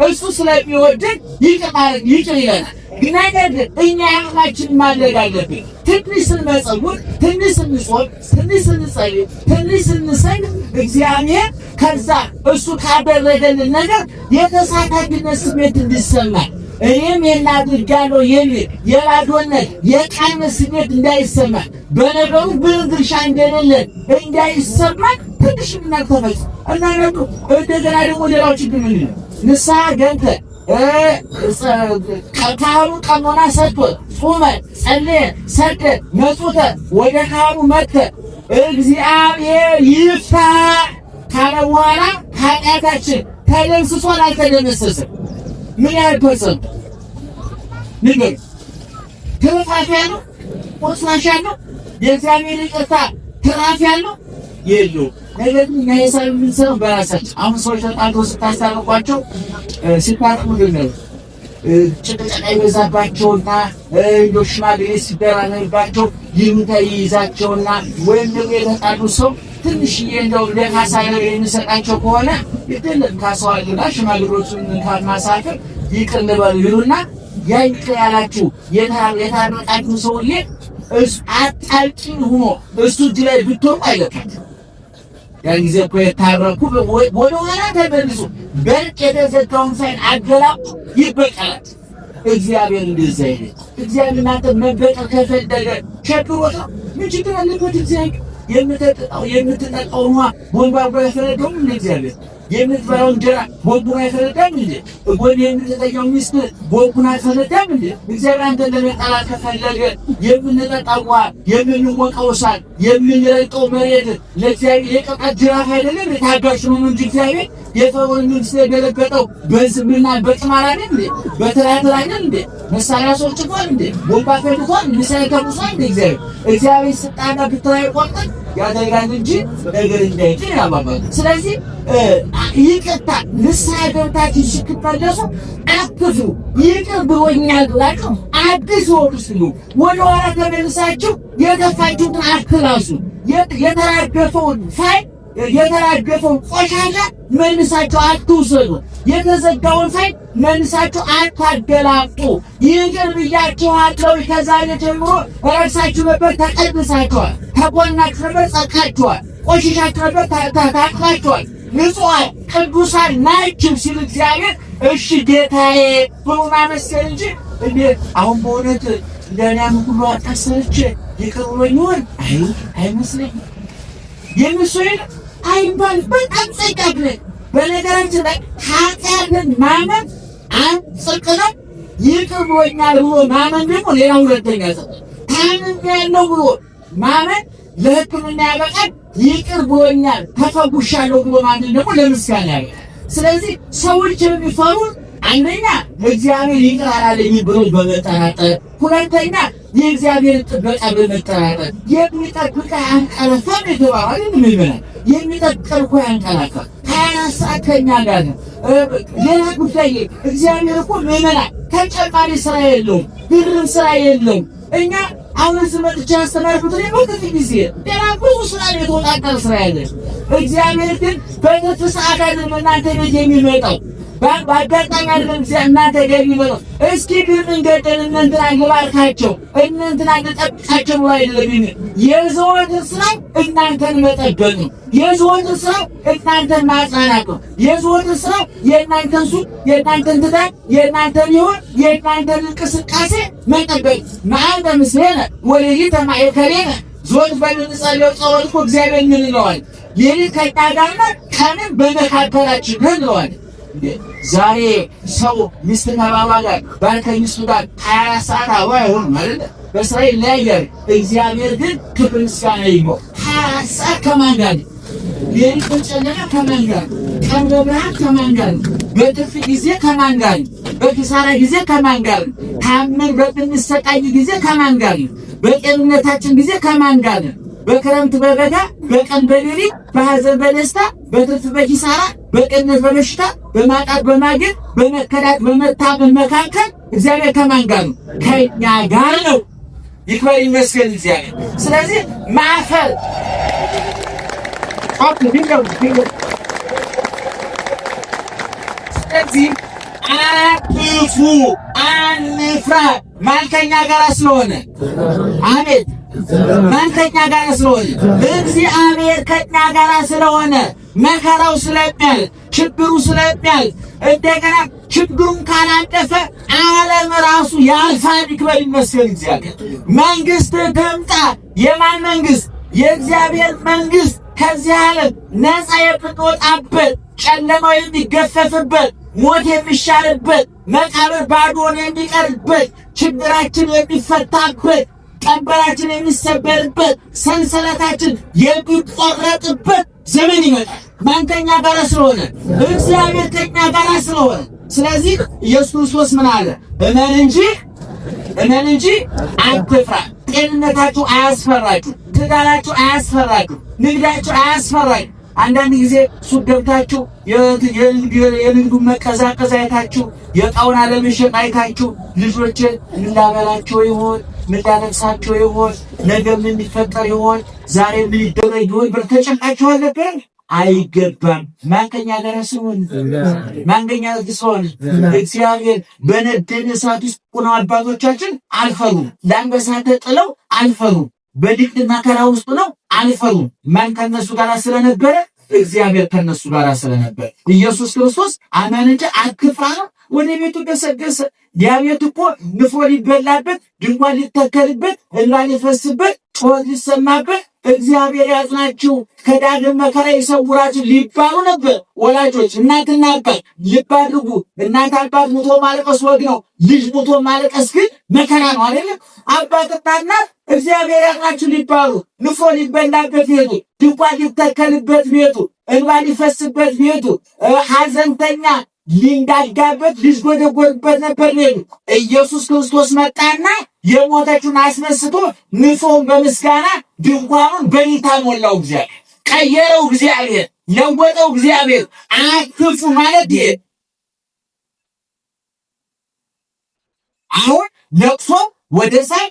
እሱ ስለሚወድን ይቅር ማለት ይቅር ይለናል። ነገር ግን እኛ ያቅማችንን ማድረግ አለብን። ትንሽ ስንመጸውት፣ ትንሽ ስንጾም፣ ትንሽ ስንጸልይ፣ ትንሽ ስንሰግድ እግዚአብሔር ከዛ እሱ ካደረገልን ነገር የተሳታፊነት ስሜት እንዲሰማል እኔም ይሄን አድርጋለሁ የሚል የባዶነት የቃይነት ስሜት እንዳይሰማል በነገሩ ብዙ ድርሻ እንደሌለን እንዳይሰማል ትንሽ ምናልተፈጽ እና እንደገና ደግሞ ሌላው ችግር ምንድን ነው? ንስሐ ገብተን ካህኑ ቀኖና ሰጥቶ ጾመን ጸልየን ሰግደን መጽውተን ወደ ካህኑ መጥተን እግዚአብሔር ይፍታ ካለ በኋላ ኃጢአታችን ተደምስሷል አልተደመሰሰም? ምን ያህል percent ንገሩ? ትርፋፊያ ነው? ቁርስራሽ ያለው የእግዚአብሔር ይቅርታ ትራፍ ያለው የለውም። ነገር ግን እኛ ሂሳብ የምንሰራው በራሳችን። አሁን ሰዎች ተጣልተው ስታስታርቋቸው ሲታርቁ ነው ጭቅጭቅ ይበዛባቸውና እንደው ሽማግሌ ሲደራረብባቸው ይሉኝታ ይይዛቸውና ወይም ደግሞ የተጣሉ ሰው ትንሽዬ እንደው ለካሳ ነገር የሚሰጣቸው ከሆነ ይደለም ካሰዋልና ሽማግሌዎቹን እንኳን ማሳፈር ይቅር እንበሉ ይሉና ያ ይቅር ያላችሁ የታረቃችሁ ሰውዬ አጣልቂኝ ሆኖ እሱ እጅ ላይ ብትወርቁ አይለቃችሁ። ያን ጊዜ እኮ የታረኩ ወደ ኋላ ተመልሶ በርቅ የተዘጋውን ሳይን አገላብጦ ይበቀላል። እግዚአብሔር እንደዛ አይነት እግዚአብሔር እናንተ መበቀል ከፈለገ ቸግሮት ነው። ምን ችግር አለበት? እግዚአብሔር የምትጠጣው ውሃ ቦንቧ አይፈነዳውም እንደ እግዚአብሔር የምትበላው እንጀራ ቦምቡን አይፈነዳም እንዴ? ጎን የምትተኛው ሚስት ቦምቡን አይፈነዳም እንዴ? እግዚአብሔር አንተን ለመጣላት ከፈለገ የምንጠጣው ውሃ፣ የምንሞቀው እሳት፣ የምንረግጠው መሬት ለእግዚአብሔር የቅጣት ጅራፍ አይደለም። ታጋሽ ነው እንጂ እግዚአብሔር የፈርዖን መንግስት የገለበጠው በዝምና በጥማር አይደል እንዴ? በትላትል አይደል እንዴ? መሳሪያ አስወንጭፏል እንዴ? ቦምብ አፈንድቷል? ሚሳኤል ተኩሷል እንዴ? እግዚአብሔር ስልጣንና ብትር አይቆርጥም ያደርጋል እንጂ ነገር እንዳይጥል ያባባል። ስለዚህ ይቅርታ ንስሐ ገብታችሁ ስትመለሱ አትፍሩ። ይቅር ብሎኛል ብላችሁ አዲስ ሕይወት ውስጥ ነው። ወደኋላ ተመልሳችሁ የገፋችሁትን አትላሱ። የተራገፈውን ፋይል የተራገፈውን ቆሻሻ መልሳችሁ አትውሰዱ። የተዘጋውን ፋይል መልሳችሁ አታገላብጡ። ይቅር ብያችኋለሁ። ከዛሬ ጀምሮ ረክሳችሁ ነበር፣ ተቀድሳችኋል። ተጎናችሁ ነበር፣ ጸድቃችኋል። ቆሽሻችሁ ነበር፣ ታጥባችኋል። ንጹሐን ቅዱሳን ናችሁ ሲል እግዚአብሔር እሺ ጌታዬ ብሎ ማመስገን እንጂ እንዴ አሁን በእውነት እንደኔም ሁሉ አታሰርቼ ይቅር ብሎኝ ይሆን? አይ አይመስለኝም። የሚል አይባል። በጣም ጸጋ ብለን በነገራችን ላይ ኃጢአትን ማመን አንድ ጽድቅ ነው። ይቅር ብሎኛል ብሎ ማመን ደግሞ ሌላ ሁለተኛ ጽድቅ። ታምሜያለሁ ብሎ ማመን ለሕክምና ያበቃል። ይቅር ብሎኛል ተፈውሻለሁ ብሎ ማመን ደግሞ ለምስጋና ያበቃል። ስለዚህ ሰዎች የሚፈሩት አንደኛ እግዚአብሔር ይቅር አላለኝም ብሎ በመጠራጠር፣ ሁለተኛ የእግዚአብሔር ጥበቃ በመጠራጠር። የሚጠብቅ አያንቀላፋም የተባለ ምዕመናን፣ የሚጠብቀን እኮ አያንቀላፋም። 24 ሰዓት ከኛ ጋር ነው። ሌላ ጉዳይ እግዚአብሔር እኮ ምዕመናን ተጨማሪ ስራ የለውም፣ ድርብ ስራ የለውም። እኛ አሁን እዚህ መጥቼ ያስተማርኩት እኔ በትርፍ ጊዜ ሌላ ብዙ ስራ የተወጣጠረ ስራ ያለ፣ እግዚአብሔር ግን በትርፍ ሰዓት አይደለም እናንተ ቤት የሚመጣው፣ በአጋጣሚ አይደለም እናንተ ጋር የሚመጣው። እስኪ በመንገድ እነ እንትናን ልባርካቸው፣ እነ እንትናን ልጠብቃቸው ብሎ አይደለም። የዘወትር ስራ እናንተን መጠበቅ ነው። የዘወትር ስራ እናንተን ማጽናናት ነው። የዘወትር ስራ የእናንተን ሱቅ፣ የእናንተን ትዳር፣ የእናንተን ሕይወት፣ የእናንተን እንቅስቃሴ መጠበቅ። መዓልተ ምስሌነ ወሌሊተ ማእከሌነ። ዘወትር በምንጸልየው ጸሎት እኮ እግዚአብሔር ምን ይለዋል? ሌሊት ከእኛ ጋር ነው፣ ቀንም በመካከላችን ነው እንለዋለን። ዛሬ ሰው ሚስት ከባሏ ጋር፣ ባል ከሚስቱ ጋር 24 ሰዓት አብሮ አይሆንም አይደለ? በስራ ይለያያል። እግዚአብሔር ግን ክብር ምስጋና ይግባው። 24 ሰዓት ከማን ጋር? ሌሊት በጨለማ ከማን ጋር? ቀን በብርሃን ከማን ጋር? በትርፍ ጊዜ ከማን ጋር? በኪሳራ ጊዜ ከማን ጋር? ታመን በምንሰቃይ ጊዜ ከማን ጋር? በጤንነታችን ጊዜ ከማን ጋር? በክረምት በበጋ፣ በቀን በሌሊት፣ በሐዘን በደስታ፣ በትርፍ በኪሳራ፣ በጤንነት በበሽታ፣ በማጣት በማግኘት፣ በመከዳት በመታመን መካከል እግዚአብሔር ከማን ጋር ነው? ከኛ ጋር ነው። ይክበር ይመስገን እግዚአብሔር። ስለዚህ ማፈር። ስለዚህ አትፍሩ፣ አንፍራ። ማን ከኛ ጋር ስለሆነ? አቤት ማን ከኛ ጋር ስለሆነ? እግዚአብሔር ከኛ ጋር ስለሆነ መከራው ስለሚያልፍ፣ ችግሩ ስለሚያልፍ፣ እንደገና ችግሩን ካላለፈ ዓለም ራሱ ያልፋል። ይክበር ይመስገን እግዚአብሔር። መንግስት ትምጣ። የማን መንግስት? የእግዚአብሔር መንግስት። ከዚህ ዓለም ነፃ የምንወጣበት፣ ጨለማው የሚገፈፍበት፣ ሞት የሚሻርበት፣ መቃብር ባዶን የሚቀርበት፣ ችግራችን የሚፈታበት፣ ቀንበራችን የሚሰበርበት፣ ሰንሰለታችን የሚቆረጥበት ዘመን ይመጣል። ማን ከኛ ጋር ስለሆነ? እግዚአብሔር ከኛ ጋር ስለሆነ። ስለዚህ ኢየሱስ ክርስቶስ ምን አለ? እመን እንጂ፣ እመን እንጂ አትፍራ። ጤንነታችሁ አያስፈራችሁ። ትዳራችሁ አያስፈራችሁ። ንግዳችሁ አያስፈራችሁ። አንዳንድ ጊዜ ሱቅ ገብታችሁ የንግዱን መቀዛቀዝ አይታችሁ፣ የዕቃውን አለመሸጥ አይታችሁ ልጆች ምን ላበላቸው ይሆን? ምን ላለብሳቸው ይሆን? ነገ ምን ሊፈጠር ይሆን? ዛሬ ምን ይደረግ ይሆን ብር ተጨንቃችኋል ነበር? አይገባም። ማን ከኛ ጋር ሲሆን? ማን ከኛ ሲሆን? እግዚአብሔር። በነደደ እሳት ውስጥ ሆነው አባቶቻችን አልፈሩም። ለአንበሳ ተጥለው አልፈሩም። በድንቅ መከራ ውስጥ ነው አልፈሩም። ማን ከነሱ ጋር ስለነበረ? እግዚአብሔር ከነሱ ጋር ስለነበረ። ኢየሱስ ክርስቶስ አመን እንጂ አትፍራ ነው። ወደ ቤቱ ገሰገሰ። ያ ቤት እኮ ንፍሮ ሊበላበት፣ ድንኳን ሊተከልበት፣ እንባ ሊፈስበት፣ ጩኸት ሊሰማበት፣ እግዚአብሔር ያጽናችሁ ከዳግም መከራ ይሰውራችሁ ሊባሉ ነበር። ወላጆች እናትና አባት ልብ አድርጉ። እናት አባት ሙቶ ማለቀስ ወግ ነው። ልጅ ሙቶ ማለቀስ ግን መከራ ነው አይደለም? አባትና እናት እግዚአብሔር ያጽናችሁ ሊባሉ፣ ንፍሮ ሊበላበት ቤቱ፣ ድንኳን ሊተከልበት ቤቱ፣ እንባ ሊፈስበት ቤቱ፣ ሐዘንተኛ ሊንጋጋበት ሊዝጎደጎድበት ነበር ቤቱ። ኢየሱስ ክርስቶስ መጣና የሞተችውን አስነስቶ ንፍሮውን በምስጋና ድንኳኑን በእልልታ ሞላው። እግዚአብሔር ቀየረው፣ እግዚአብሔር ለወጠው። እግዚአብሔር አትፍሩ ማለት ይሄ አሁን ለቅሶ ወደ ሳቅ፣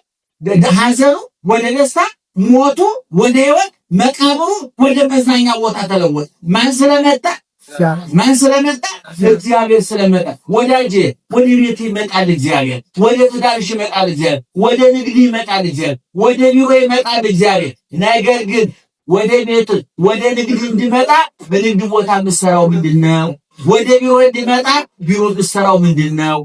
ሐዘኑ ወደ ደስታ፣ ሞቱ ወደ ሕይወት፣ መቃብሩ ወደ መዝናኛ ቦታ ተለወጠ። ማን ስለመጣ? ማን ስለመጣ? እግዚአብሔር ስለመጣ። ወዳጄ ወደ ቤት ይመጣል እግዚአብሔር። ወደ ትዳርሽ ይመጣል እግዚአብሔር። ወደ ንግድ ይመጣል እግዚአብሔር። ወደ ቢሮ ይመጣል እግዚአብሔር። ነገር ግን ወደ ቤት ወደ ንግድ እንዲመጣ በንግድ ቦታ የምትሰራው ምንድን ነው? ወደ ቢሮ እንዲመጣ ቢሮ የምትሰራው ምንድን ነው?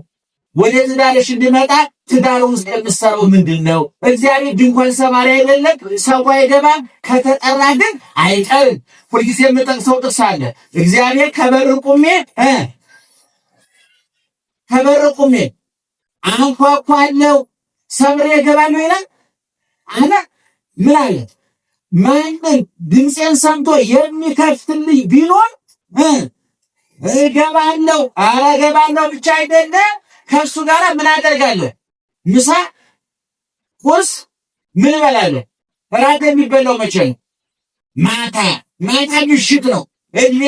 ወደ ትዳርሽ እንዲመጣ ትዳር ውስጥ የምትሰራው ምንድን ነው? እግዚአብሔር ድንኳን ሰባሪ አይደለም፣ ሰው አይገባም። ከተጠራ ግን አይቀርም። ሁልጊዜ የምጠቅሰው ጥቅስ አለ። እግዚአብሔር ከበር ቁሜ አንኳኳለሁ ሰብሬ እገባለሁ ይላል አለ። ምን አለ? ማንም ድምፄን ሰምቶ የሚከፍትልኝ ቢኖር እገባለሁ። ኧረ እገባለሁ ብቻ አይደለም፣ ከእሱ ጋር ምን አደርጋለሁ? ምሳ፣ ቁርስ ምን እበላለሁ? እራት የሚበላው መቼ ነው? ማታ። ማታ ምሽት ነው። እድሜ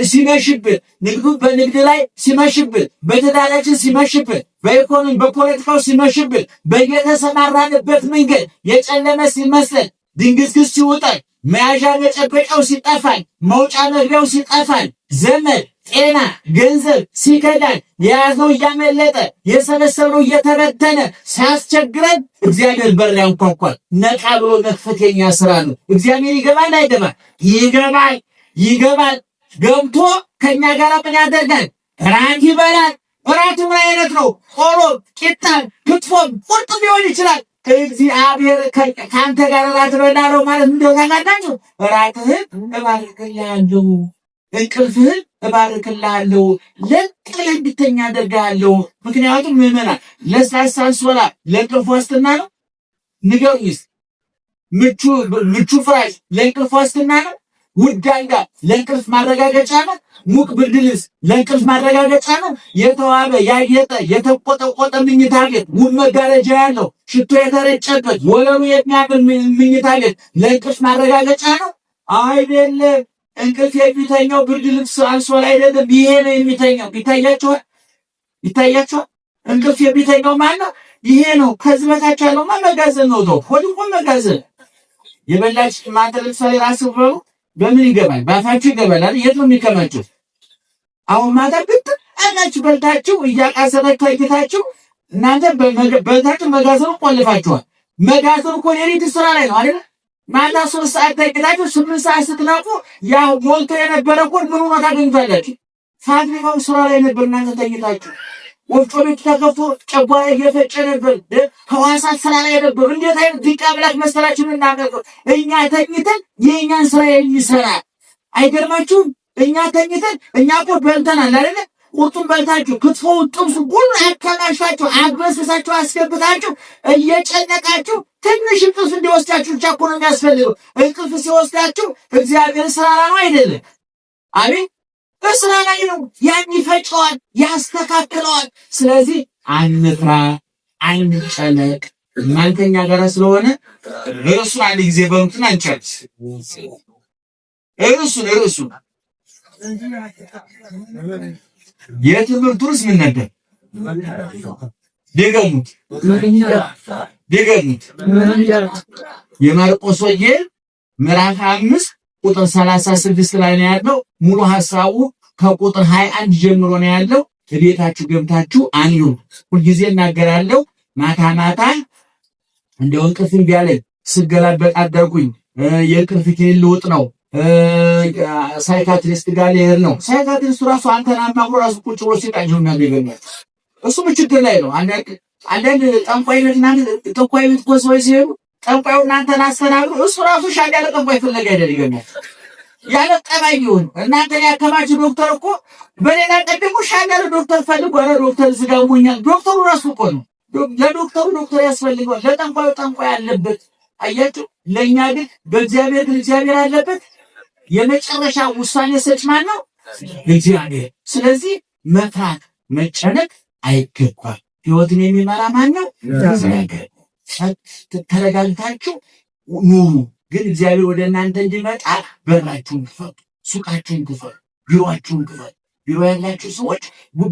ሲመሽብን፣ ንግዱ በንግድ ላይ ሲመሽብን፣ በትዳራችን ሲመሽብን፣ በኢኮኖሚ በፖለቲካው ሲመሽብን፣ በየተሰማራንበት መንገድ የጨለመ ሲመስለን፣ ድንግዝግዝ ሲውጠን፣ መያዣ መጨበጫው ሲጠፋን፣ መውጫ መግቢያው ሲጠፋን፣ ዘመድ፣ ጤና፣ ገንዘብ ሲከዳን፣ የያዝነው እያመለጠ የሰበሰብነው እየተበተነ ሲያስቸግረን እግዚአብሔር በር ያንኳኳል። ነቃ ብሎ መክፈት የኛ ስራ ነው። እግዚአብሔር ይገባል አይገባል? ይገባል፣ ይገባል። ገብቶ ከኛ ጋር ምን ያደርጋል? ራት ይበላል። እራቱ ምን አይነት ነው? ቆሎ፣ ቂጣም፣ ክትፎም፣ ቁርጥ ሊሆን ይችላል። እግዚአብሔር ከአንተ ጋር እራት እበላለሁ ማለት እንደው ታውቃላችሁ? እራትህን እባርክልሃለሁ፣ እንቅልፍህን እባርክልሃለሁ፣ ለጥ ብለህ እንድተኛ አደርግሃለሁ። ምክንያቱም ምዕመናን ለስላሳ አንሶላ ለእንቅልፍ ዋስትና ነው? ንገሩኝስ። ምቹ ፍራሽ ለእንቅልፍ ዋስትና ነው? ውድ አልጋ ለእንቅልፍ ማረጋገጫ ነው? ሙቅ ብርድ ልብስ ለእንቅልፍ ማረጋገጫ ነው? የተዋበ ያጌጠ የተቆጠቆጠ ምኝታ ቤት፣ ውብ መጋረጃ ያለው፣ ሽቶ የተረጨበት፣ ወለሉ የሚያምር ምኝታ ቤት ለእንቅልፍ ማረጋገጫ ነው? አይደለም። እንቅልፍ የሚተኛው ብርድ ልብስ አንሶላ አይደለም። ይሄ ነው የሚተኛው። ይታያችኋል፣ ይታያችኋል። እንቅልፍ የሚተኛው ማን ነው? ይሄ ነው። ከዚህ በታች ያለውማ መጋዘን ነው። ተው ሆድ እኮ መጋዘን የበላች ማንተ ለምሳሌ ራስ በሉ በምን ይገባል? ባፋችሁ ይገባል አይደል? የት ነው የሚከማቸው? አሁን ማታ ብት አናችሁ በልታችሁ እያቃሰላችሁ አይታችሁ እናንተ በልታችሁ መጋዘኑ ቆልፋችኋል። መጋዘኑ እኮ ሌሊት ስራ ላይ ነው አይደል? ማታ 3 ሰዓት ተኝታችሁ 8 ሰዓት ስትነቁ ያ ሞልቶ የነበረ እኮ ምን ሆኖ ታገኙታላችሁ? ፋብሪካው ስራ ላይ ነበር፣ እናንተ ተኝታችሁ። ወፍጮ ቤቱ ተከፍቶ ጨጓራ እየፈጨ ነበር። ህዋሳት ስራ ላይ ነበሩ። እንዴት አይነት ድንቅ አምላክ መሰላችሁ የምናመልከው! እኛ ተኝተን የእኛን ስራ የሚሰራ አይገርማችሁም? እኛ ተኝተን እኛ እኮ በልተናል አይደለ? ቁርጡን በልታችሁ ክትፎውን፣ ጥብሱ ሁሉ አከማሽታችሁ አግበስብሳችሁ አስገብታችሁ እየጨነቃችሁ ትንሽ እንቅልፍ እንዲወስዳችሁ ብቻ እኮ ነው የሚያስፈልገው። እንቅልፍ ሲወስዳችሁ እግዚአብሔር ስራ ላይ ነው አይደለም? አቤት በስራ ላይ ነው። ያን ይፈጨዋል፣ ያስተካክለዋል። ስለዚህ አንፍራ፣ አንጨነቅ። እናንተኛ ጋር ስለሆነ ርዕሱን አንድ ጊዜ በሉትና እንጨርስ። ርዕሱን የትምህርቱ ርዕስ ምን ነበር? ድገሙት፣ ድገሙት። የማርቆስ ወንጌል ምዕራፍ 5 ቁጥር 36 ላይ ነው ያለው። ሙሉ ሐሳቡ ከቁጥር 21 ጀምሮ ነው ያለው። ቤታችሁ ገብታችሁ አንዩ። ሁልጊዜ እናገራለሁ። ማታ ማታ እንደው እንቅልፍ እምቢ አለኝ፣ ስገላበጥ አደርኩኝ፣ የእንቅልፍ ኪኒን ልውጥ ነው፣ psychiatrist ጋር ልሄድ ነው። Psychiatrist ኡ ራሱ አንተን አማክሮ ራሱ ቁጭ ብሎ ሲቃጅ ነው የሚያገኘው። እሱም ችግር ላይ ነው። አንዳንድ ጠንቋይ ቤት እናንተ ጠንቋይ ቤት እኮ ሰዎች ሲሄዱ ጠንቋዩ እናንተን አስተናግዶ እሱ ራሱ ሻል ያለ ጠንቋይ ፍለጋ አይደል ይገኛል። ያለ ጠባይ ቢሆን እናንተን ያከማች ዶክተር እኮ በሌላ ቀን ደግሞ ሻል ያለ ዶክተር ፈልጎ ኧረ ዶክተር እዚህ ጋር ሞኛል። ዶክተሩ ራሱ እኮ ነው። ለዶክተሩ ዶክተር ያስፈልገዋል፣ ለጠንቋዩ ጠንቋይ አለበት። አያችሁ፣ ለእኛ ግን በእግዚአብሔር ግን እግዚአብሔር አለበት። የመጨረሻ ውሳኔ ሰጭ ማን ነው? እግዚአብሔር። ስለዚህ መፍራት መጨነቅ አይገባም። ህይወትን የሚመራ ማን ነው? እግዚአብሔር። ተረጋግታችሁ ኑሩ። ግን እግዚአብሔር ወደ እናንተ እንዲመጣ በራችሁን ክፈቱ፣ ሱቃችሁን ክፈቱ፣ ቢሮአችሁን ክፈቱ። ቢሮ ያላችሁ ሰዎች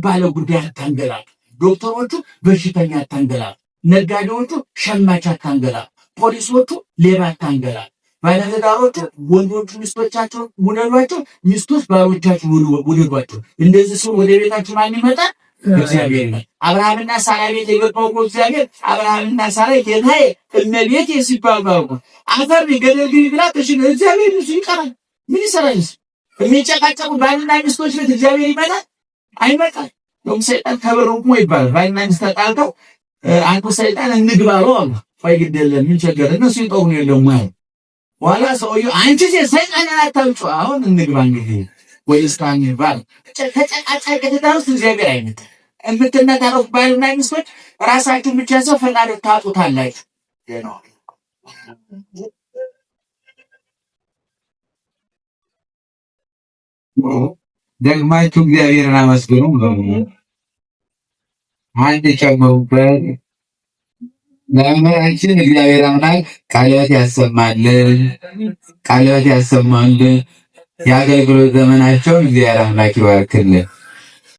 ባለ ጉዳይ አታንገላቱ። ዶክተሮቹ በሽተኛ አታንገላቱ። ነጋዴዎቹ ሸማች አታንገላቱ። ፖሊሶቹ ሌባ አታንገላቱ። ባለትዳሮቹ ወንዶቹ ሚስቶቻቸውን ውደዷቸው፣ ሚስቶች ባሎቻችሁን ውደዷቸው። እንደዚህ ሲሆን ወደ ቤታችሁ ማን ይመጣል? እግዚአብሔር ይመጣል። አብርሃምና ሳራ ቤት የገባው እኮ እግዚአብሔር አብርሃምና ሳራ ጌታዬ እመቤቴ ሲባባሉ አፈር ገደል ግቢ ብላ እሺ፣ እግዚአብሔር እሱ ይቀራል። ምን ይሰራል? የሚጨቃጨቁ ባልና ሚስቶች ቤት እግዚአብሔር ይመጣል? አይመጣም። እንደውም ሰይጣን ከበር ቆሞ ይባላል። ባልና ሚስት ተጣልተው አንዱ ሰይጣን እንግባ አለው አሉ። ቆይ ግድ የለም ምን ቸገረ፣ እነሱ ይጠሩ የለም ወይ በኋላ ሰውዬው አንቺ ሴት ሰይጣን አታምጪው፣ አሁን እንግባ እንግዲህ ወይ እስካኝ ባል ተጨቃጫቂ ትዳር ውስጥ እግዚአብሔር አይመጣም። የምትነታረፉ ባልና ሚስቶች ራሳችሁን ብቻ ሰው ፈጣሪ ታጡታላችሁ። ደግማችሁ እግዚአብሔርን አመስግኑ። አንድ ጨምሩበት። ለመምህራችን እግዚአብሔር አምላክ ቃለ ሕይወት ያሰማልን፣ ቃለ ሕይወት ያሰማልን። የአገልግሎት ዘመናቸውን እግዚአብሔር አምላክ ይባርክልን።